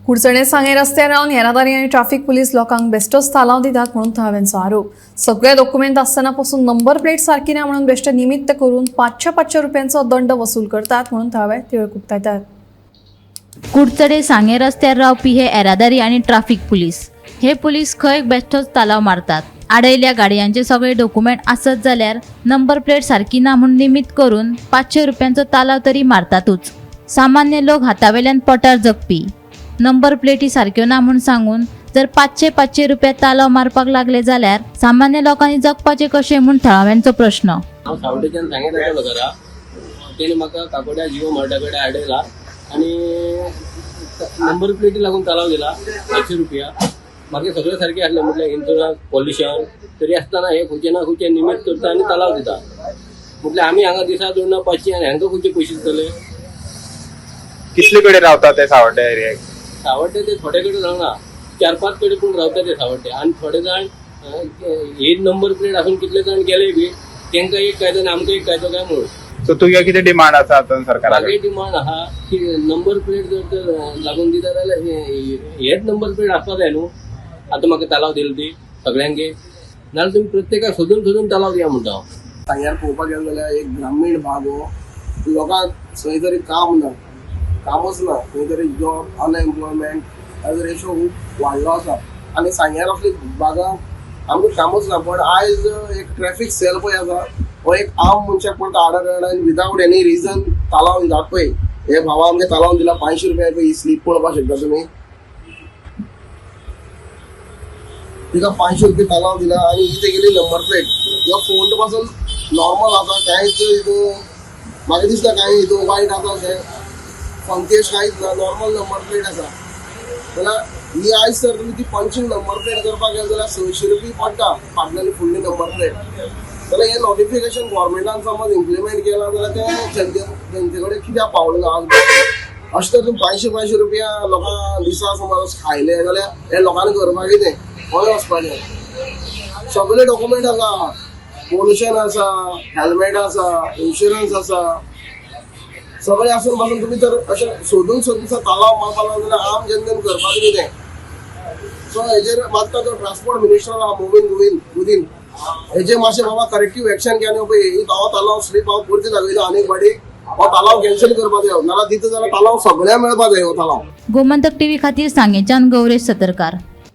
कुडचणे सांगें रस्त्यार रावन येरादारी आनी ट्राफिक पुलीस लोकांक बेश्टोच तालांव दितात म्हणून थळाव्यांचो आरोप. सगळे डॉक्युमेंट आसतना पसून नंबर प्लेट सारकी ना म्हणून बेश्टे निमित्त करून 500-500 रुपयांचो दंड वसूल करतात म्हणून थळावे तिडक उक्तायतात. कुडचडे सांगें रस्त्यार रावपी हे येरादारी आनी ट्राफीक पुलीस. हे पुलीस खंय बेश्टोच तालाव मारतात. आडयल्या गाडयांचे सगळे डॉक्युमेंट आसत जाल्यार नंबर प्लेट सारकी ना म्हूण निमित्त करून 500 रुपयांचो तालाव तरी मारतातूच. सामान्य लोक हातावेल्यान पोटार जगपी. नंबर प्लेटी सारक्यो ना म्हूण सांगून जर 500-500 रुपया तालाव मारपाक लागले जाल्यार सामान्य लोकांनी जगपाचें कशें म्हूण थळाव्यांचो प्रश्न. हांव सावड्डेच्यान सांगें येतालो घरा. तेणे म्हाका काकोड्या जिओ मार्टा कडेन आडयला आनी नंबर प्लेटी लागून तालाव दिला 500 रुपया. म्हाका सगळें सारकें आसलें, म्हटल्यार इन्शुरन्स, पॉल्युशन, तरी आसतना हे खंयचे ना खंयचे निमित्त करता आनी तालाव दिता. म्हटल्यार आमी हांगा दिसा जोडना 500 आनी हांकां खंयचे पयशे दितले? कितले कडेन रावता ते सावड्डे एरियाक? सावड्डे ते थोडे कडेन रावना, 4-5 कडेन पूण रावता ते सावड्डे. आनी थोडे जाण ही नंबर प्लेट आसून कितले जाण गेले बी, तांकां एक कायदो आनी आमकां एक कायदो काय म्हणून. सो तुगे कितें डिमांड आसा आतां सरकारा मागे डिमांड आहा की नंबर प्लेट जर तर लागून दिता जाल्यार हेच नंबर प्लेट आसपा जाय न्हू. आतां म्हाका तालाव दिली ती सगळ्यांक, नाजाल्यार तुमी प्रत्येकाक सोदून सोदून तालाव दिया म्हणटा हांव. सांग्यार पळोवपाक गेलो जाल्यार एक ग्रामीण भाग हो. लोकांक खंय तरी काम ना, कामच ना खंय तरी. जॉब, अनएम्प्लॉयमेंट ताजो रेशो खूब वाडलो आसा आनी सांग्यार असले भागांक आमकां कामच ना. पण आयज एक ट्रॅफीक सेल पळय आसा, हो एक आम मनशाक पण आडर आनी विदावट एनी रिजन तालाव दितात. पळय, हे भावा आमगे तालाव दिला 500 रुपया. पळय, ही स्लीप पळोवपाक शकता तुमी. तिका 500 रुपया तालाव दिला आनी ही तेगेली नंबर प्लेट. ह्यो फोन पासून नॉर्मल आसा. कांयच हितून म्हाका दिसता कांय हितून वायट आसा अशें पंकेश कांयच ना. नॉर्मल नंबर प्लेट आसा जाल्यार ही आयज जर तुमी ती पंचींग नंबर प्लेट करपाक गेले जाल्यार 600 रुपया पडटा फाटल्यान आनी फुडली नंबर प्लेट. जाल्यार हें नोटिफिकेशन गोवोरमेंटान समज इम्प्लिमेंट केलां जाल्यार तें जनते कडेन कित्याक पावलें ना आज? अशें तर तुमी 500-500 रुपया लोकांक दिसा समज खायले जाल्यार हे लोकांनी करपाक कितें, खंय वचपाचें? सगळे डॉक्युमेंट आसा, पोल्युशन आसा, हेल्मेट आसा, इन्शुरन्स आसा, सगळे आसून पासून तुमी जर अशें सोदून सोदून तालाव मारपाक लागले जाल्यार आम जनतेन करपाक कितें? सो हेजेर मागता, तो ट्रान्सपोर्ट मिनिस्टर आहा मोविन गुवीन गुदीन, हेजे मातशें बाबा करेक्टीव एक्शन घेवन पळय. ही हो तालाव स्लीप हांव परती दाखयता आनीक फाटी. हो तालाव कॅन्सल करपाक जाय, नाल्यार दिता जाल्यार तालाव सगळ्यांक मेळपाक जाय हो तालाव. गोमंतक टीव्ही खातीर सांगेंच्यान गौरेश सतरकार.